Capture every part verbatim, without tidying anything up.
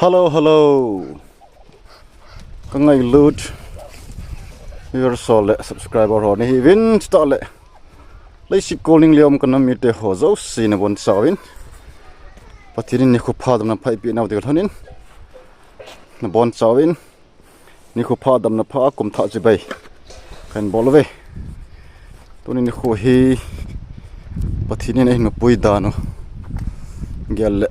Hello, hello. Ka ngailut viewers ho le subscriber ho nahiuvin, chutah le leiset kolning le um kana mite ho jouse nabonchauvin, Pathen in nikho pha damna pha eipeh nau ding lhonin nabonchauvin, nikho pha damna pha kum thah chibai kahin bol uve. Tuni nikho hi Pathen in ahin mapui dan u gel le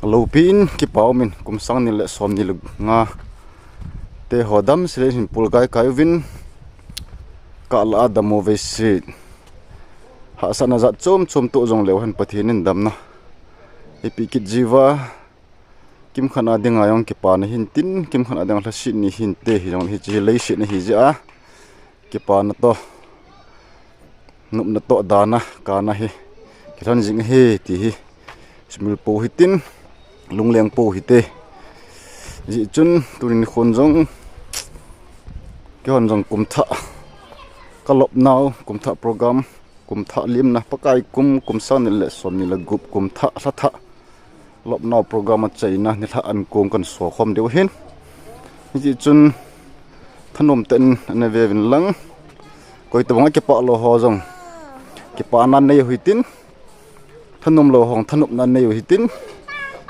aloupin kipa umin, kum sang ni le som ni le nga te ho damsel in hin pul kai kai uvin, kah lah a dam u veise. Hahsatna jat chom chom toh jongleu hen Pathen in damna eipeh kit jiuva. Kimkhat a dinga jong kipana hintin, kimkhat a dinga lhasetna hinte, hijongle hiche hi leiset ahi jeh a kipana toh, nopna toh, dana, kana hi kilhon jing ahi ti hi sumil pou hitin, lungleng pou hite. Hijeh chun tuni nikhon jong, keihon jong kum thah kalop nau, kum thah program, kum thah limna, Pakai kum, kum sang ni le som ni le gup, kum thah, lha thah lop nau program achaina nilhah ankong kana sokhom diu ahin. Hijeh chun thanom tah in ana veuvin lang, koi tobang a kipah lou ho jong kipana nei u hitin, thanom lou ho jong thanopna nei u hitin,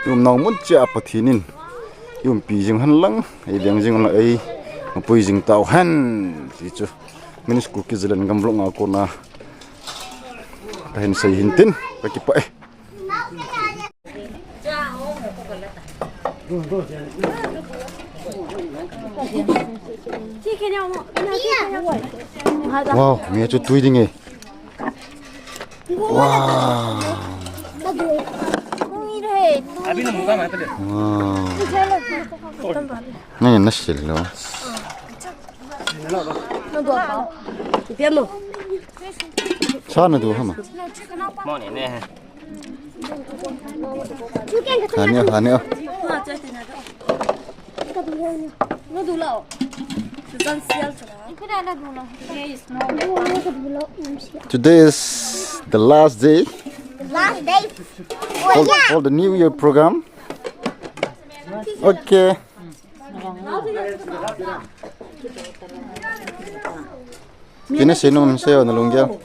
i umnau mun cheh a Pathen in i umpi jing hen lang, eiveng jing lang, eimapui jing tauhen ti chu Minis Kuki Zalen Gam Vlog a kona kahin sei hintin, kakipah e. Wow, mi chu tui ding e. Wow. Wow. Nang na sil lo. Sa na du hama. Hani, hani. Today is the last day. Last day. For, for the New Year program. Okay. Pi na seinom, seiyo na lunggel.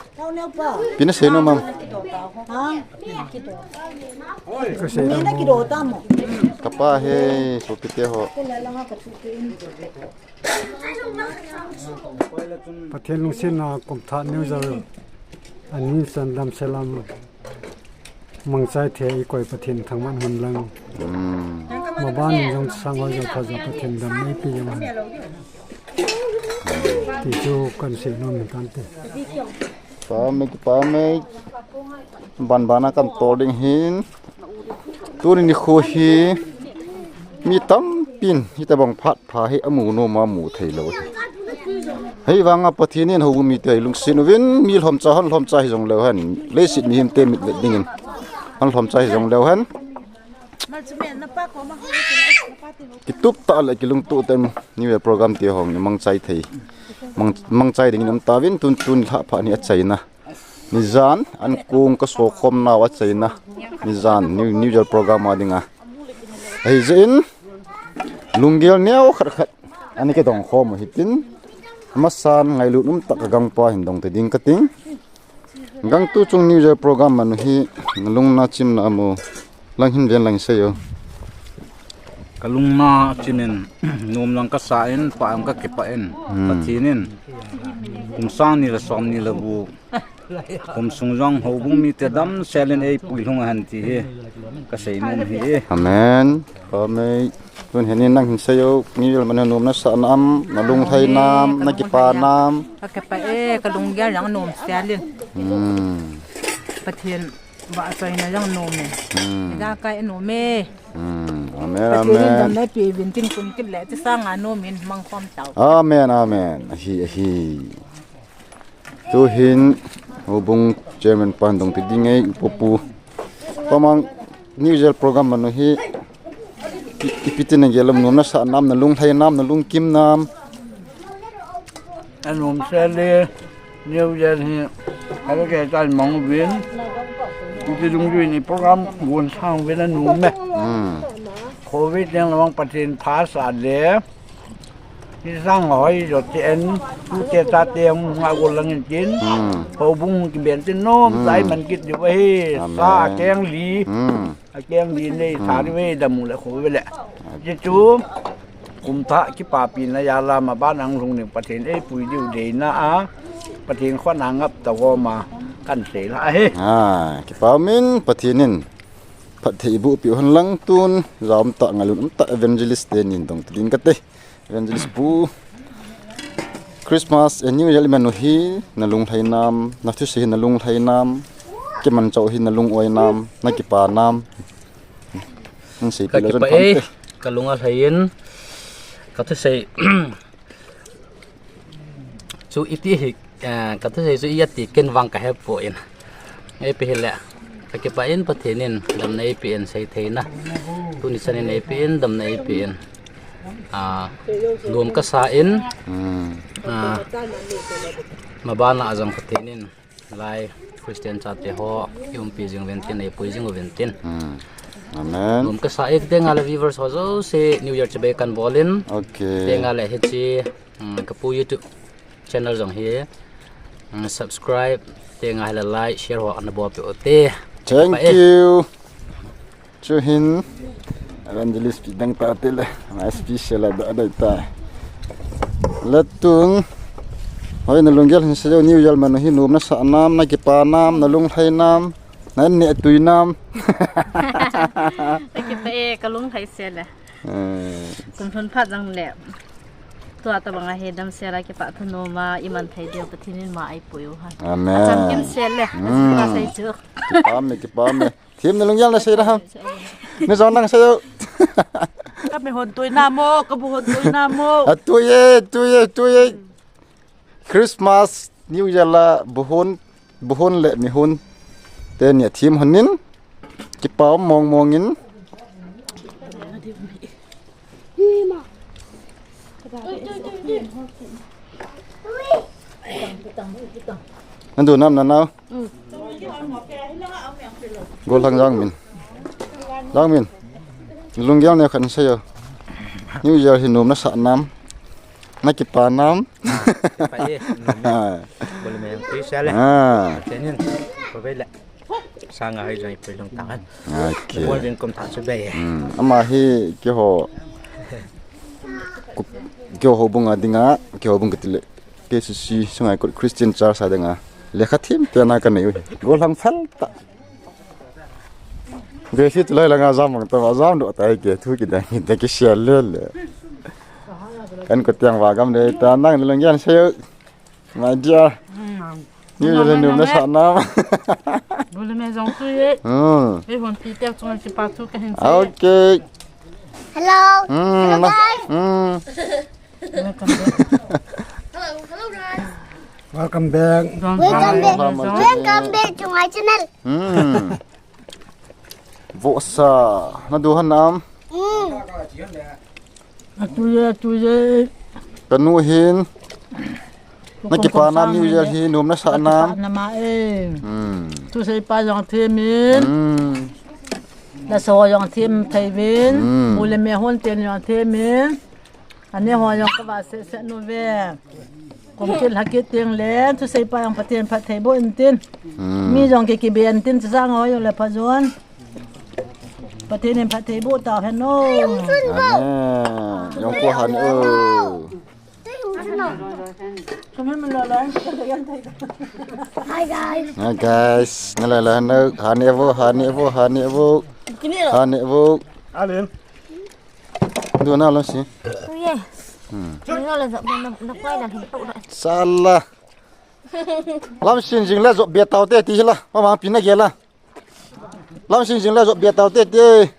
Pi na seinom, mam. Kapa he, sopite ho. Pathen lungsetna kum thah New Year. Ani san damsel a mangchai thei a eikoi Pathen thangvah hen lang. Hmm. Maban in jong sang ho jong pha jong Pathen damna eipeh jong hen. Ti chu kahin seinom ahi tante. Pamei, pamei. Ban ban a kahin tol ding ahin. Tuni nikho hi mi tampin hitabang phat pha hi amu nom a mu thei lou. Hijeh vang a Pathen in houbung mite lungset uvin, mi lhomcha, hon lhomcha hijong leu hen, leiset mihem te mitvet dingin hon lhomcha hijong leu hen, kitup tah le kilungtoh tah in New Year program ti ho hi mangchai thei, mang, mangchai dingin um tauvin, tun, tun lha pha ni achaina. Nijan, ankong kasokhom nau achaina. Nijan, New, New Year program a dinga. Hijeh in, lunggel neo khat khat ana kidong khom u hitin. Amasan ngailut um tah a ka gangpa hin dong te ding kating. Gangtu chung New Year program manu hi, nalung nachimna amu. Lang hin ven lang seiyo. Kalung nachim in, nom lang kasa in, pah jong kakipah in. Hmm. Pathen in, kum sang ni le som ni le gup. Kum sung jong houbung mite damsel in eipui lhung hen ti hi kaseinom ahi. Amen. Amen. Tun hin nang hin seiyo, mi vil man nom nasah nam, nalung lhai nam, nakipa nam. Kakipah e, kalunggel jong nomsel in. Hmm. Pathen vahchoina jong nom e. Hmm. Ijakai nom e. Hmm. Amen, amen. Pathen in damna eipeh uvin tin kum kit le ti sang a nom in mangkhom tau. Amen, amen. Ahi, ahi. Tuhin, houbung chairman pan dong te ding e, upa pu. Pamang New Year program manu hi, i, ipi tin nagel um, nom nasah nam, nalung lhai nam, nalung kim nam. Anomsel e, New Year hi, kala ke tan mang uvin. Ipi dungjuiyin i program gon sang uvin anom e. Hmm. Covid ding lamang Pathen pha sa le. Ni sang hoi jo te en, tu te ta te hung a gol lang in tin. Hmm. Houbung kiben tin nom, Hmm. Sai man kit diu ahi. Amen. Sa a keng li. Hmm. A keng li nei, Hmm. Sa ni ve dam u le kho ve le. Ji chu, kum thah kipapina jal a maban a hung lhung ding Pathen eipui diu deina a, Pathen khut a ngap ta gom a, kan sei la ahi. Ah, kipa um in Pathen in phatthei boh peh u hen lang tun, ja um tah, ngailun um tah evangelist te nin dong ta ding kate. Evangelist pu, Christmas and New Year iman u hi, na lunglhai nam, na thusei hi na lunglhai nam, kimanchah u hi na lung-oi nam, na kipa nam. Hung seipeh le chun pha um e, te. Ka lung alhai in, ka thusei chu iti hi, eh, ka thusei chu iti ken vang ka hepoi. Eipeh hile, ka kipah in Pathen in damna eipeh in, seitheina. Tuni chan in eipeh in, damna eipeh in. Ah, lom kasa in, Hmm. Ah, maban a jong Pathen in, lai Christian chate ho, i umpi jing uvin tin, eipui jing uvin tin. Hmm. Amen. Lom kasa e, tenga le viewers ho jouse, New Year chibai kan bol in. Okay. Tenga le hiche, hmm, ka pu YouTube channel jong hi, hmm, subscribe, tenga le like, share ho ana bol peh u te. Thank you. Chuhin, evangelist pi dang ta te le, ma special a da dai ta. Latun, hoi na lunggel hin sei jo, New Year man u hi nom na sah nam, na kipa nam, na lunglhai nam, na neh tui nam. Ka kipah e, ka lunglhai sel e. Eh. Kum thum phat jong le. Tua tabang a hi damsel a kipah thu nom a, i man thei diu Pathen in ma eipui u hen. Amen. Acham kim sel e. Hmm. Ka sei chu. Kipa me, kipa me. Thim, na lunggel na sei da ham. Ni jong nang sei jo. Ka mihon tui nam o, ka buhon tui nam o. A tui e, tui e, tui e. Christmas, New Year la buhon, buhon le mihon teni a thim hon in. Kipa um mong mong in. Nadu nam na nau. Mm. Gollhang Jangmin. Jangmin. Lunggel neo khat sei jo. New Year hi nom na sah nam. Na kipa nam. Kipa e, nom e. Bol me yang tui sel e. Ah. Pathen in, ko be le. Sanga hoi jong i pui lung tang an. Okay. Bol din kum thah chu be. Hmm. Ama hi keiho, keiho houbung a dinga, keiho houbung kati le, K C C sunga kot Christian Church a dinga lekha thim pena ka nei u hi. Gollhang phal ta. Be si tulai langa jam mang ta, jam doh ta ke thu kidang, kidang kisial le le. Kan ko tiang va gam le ta nang le lang yan sei. My dear. Mm. New Year le nom na sah nam. Bul me jong tui e. Hmm. Eihon pi tek chunga kipa thu kahin sei. Okay. Hello. Hmm. Hello, guys. Hmm. Welcome back. Hello, hello, guys. Welcome back. Welcome back. Welcome back to my channel. Hmm. Vohsa. Nadu han nam. Hmm. Atui e, atui e. Kanu hin. Na kipa nam New Year hi nom na sah nam. Kipa nam e. Hmm. Thusei pa jong them in. Hmm. Laso jong them thei uvin. Hmm. Bul le me hon ten jong them in. Ane ho jong ka va se se nu ve. Kum kit lha kit teng le, thusei pa jong Pathen phatthei boh in tin. Hmm. Mi jong ki kibe in tin, thusang ho jong le pha jon. Pathen in phatthei boh tau hen o. Amen. Jong ko han o. Hi, guys. Hi, guys. Na la la na, han e vo, han e vo, han e vo. Han e vo. Alin. Du na lo si. Tui e. Hmm. Tui na la jap na, na kwai la hin to la. Sala. Lam sin jing le jop be tau te ti la. Ma ma pi na ge la. Lam sin jing le jop be tau te ti.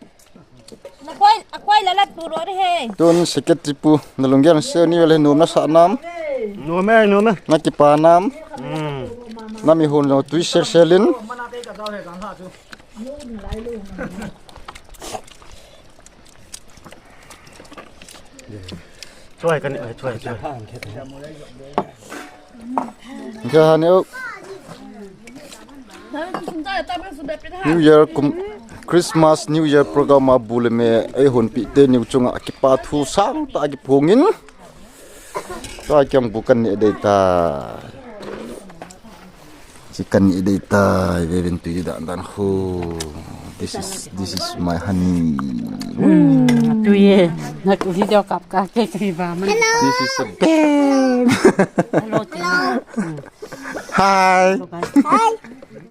Na kwai, a kwai la la tu ro de he. Tun secretary pu, na lunggel sei ni le nom na sah nam. Nom e, nom e. Na kipa nam. Hmm. Na mi hun lo tui sel selin. Chuai kan, eh, chuai, chuai. Kya ne o? New Year kum, Christmas New Year program a bu le me eihonpi teni chunga kipa thu sangtah kiphongin. Tua kiang bu kaneh dei tai. Chi kaneh dei tai, vevin tui dan dan ho. This is, this is my honey. Hmm, tui e. Na tu video kap ka ke tui ba man. This is a babe. Hello, hello. Hi. Hi.